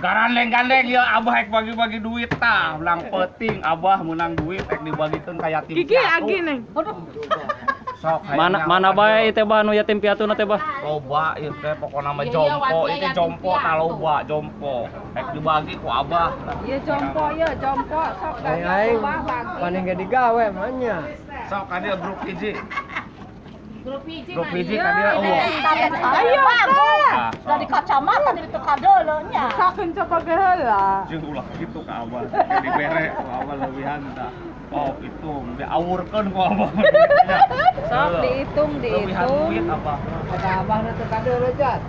Garandeng-gandeng ya abah ek bagi-bagi duit tah, belang peuting abah menang duit ek dibagikeun ka yatim Kiki piatu. Agi neng. Sok Mana mana bae ieu teh bah nu yatim piatu na teh bah. Loba ieu teh pokona mah jompo, ieu teh jompo tah loba jompo. Ek dibagi ku abah. Iya jompo ya jompo sok Aing bah bagi. paling gak digawe mah. Sok ka dieu grup hiji. Grup hiji. Grup hiji ka dieu eueuh. Ayo Tah, sok. Dari kacamata dari teu kadeuleu nya. Sakeun coba ge heula. Jeung ulah kitu ka abah. Kayak dibere ku abah leuwihan tah. Oh, hitung, diawurkeun ku abah. Sok dihitung Leuwihan dihitung. duit abah. Kata abah na teu kadeuleu jat.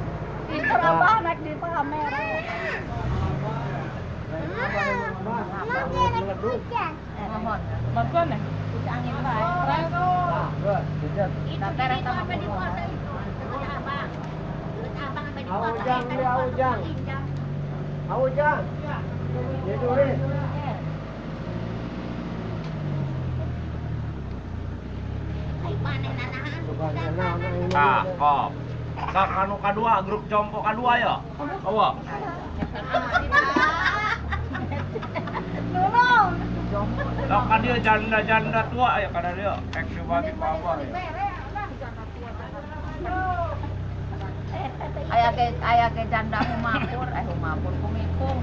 Itu abah naik di kamera. Bantuan ya? Angin bae. Itu sampai di kota itu. Abang. Abang sampai di kota. Aujang dia aujang. Aujang. Dia duit. Tah, kop. Sok anu kadua, grup jompo kadua ya. Eueuh. Sok ka dieu janda-janda tua ya kada dieu. Ek dibagi ku abah ya. Aya ke janda humapur, humapur kumipung.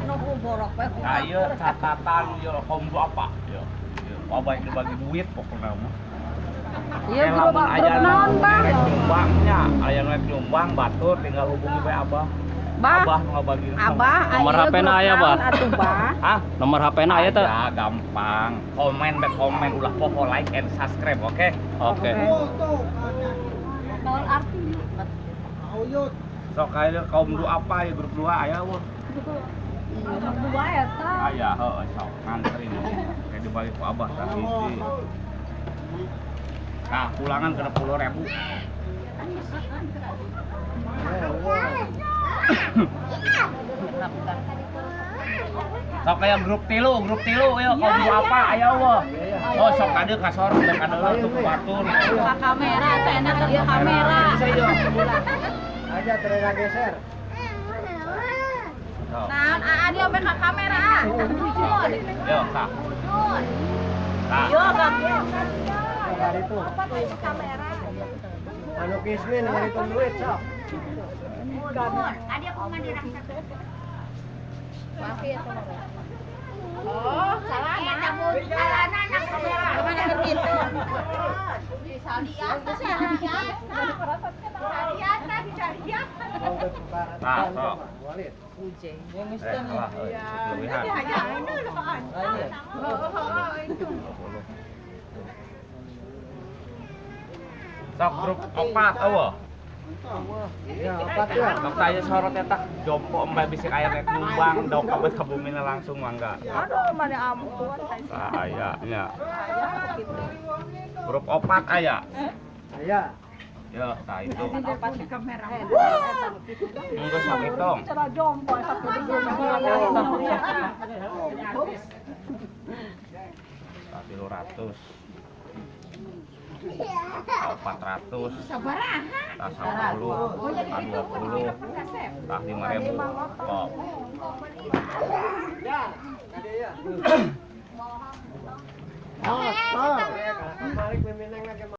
Nu borok we. Nah, ieu catatan ieu kombo apa? Ieu. Abah yang dibagi duit pokoknya mah. Iya grup grup naon bah? Rek nyumbangnya, aya nu rek nyumbang batur tinggal hubungi bae abah. Bah. Abah nu ngabagi. Abah Nomor ayo HP na grup aya, naon Bah? Atuh bah. Hah? Nomor HP na aya teh. Ya, gampang. Komen bae komen ulah poho like and subscribe, oke? Oke. Naon arti? Sok aya kaum dua apa ya grup 2 aya eueuh. Grup dua eta. Aya heueuh sok ngantri nu. Kayak dibagi ku abah tah hiji. Nah, pulangan ke 10.000. Sok aya grup tilu yuk kaum dua apa aya eueuh. Oh, sok ka dieu ka sorong ka deuleu tuh ku batur. Ka kamera, cenah ka kamera. Bisa ieu. Aja terus geser. Sok. Naon aa dia sampai ka kamera. Yo, tah. Tah. Yo, Kak. Hari itu. Anu kismin hari itu duit sok. Adi aku mandi rasa. Oh, salah. Salana nang kamera. Kemana ke itu? Nah, sok. Walid. Salah, euy, leuwihan. Sok grup opat eueuh. Iya, opat ya. Sok tanya sorot eta jompo embe bisi aya rek nyumbang dok kabeh ka bumina langsung mangga. Aduh mana ampun. Tah aya nya. Grup opat aya. Aya. Yo, tah itu. Opat di kamera. Enggeus sok hitung. Cara jompo eta kudu Tah 300. 400. Tah 10, tah 20, tah 5.000. Kop. Ya, kade ya. Oh, oh. Balik meminang lagi.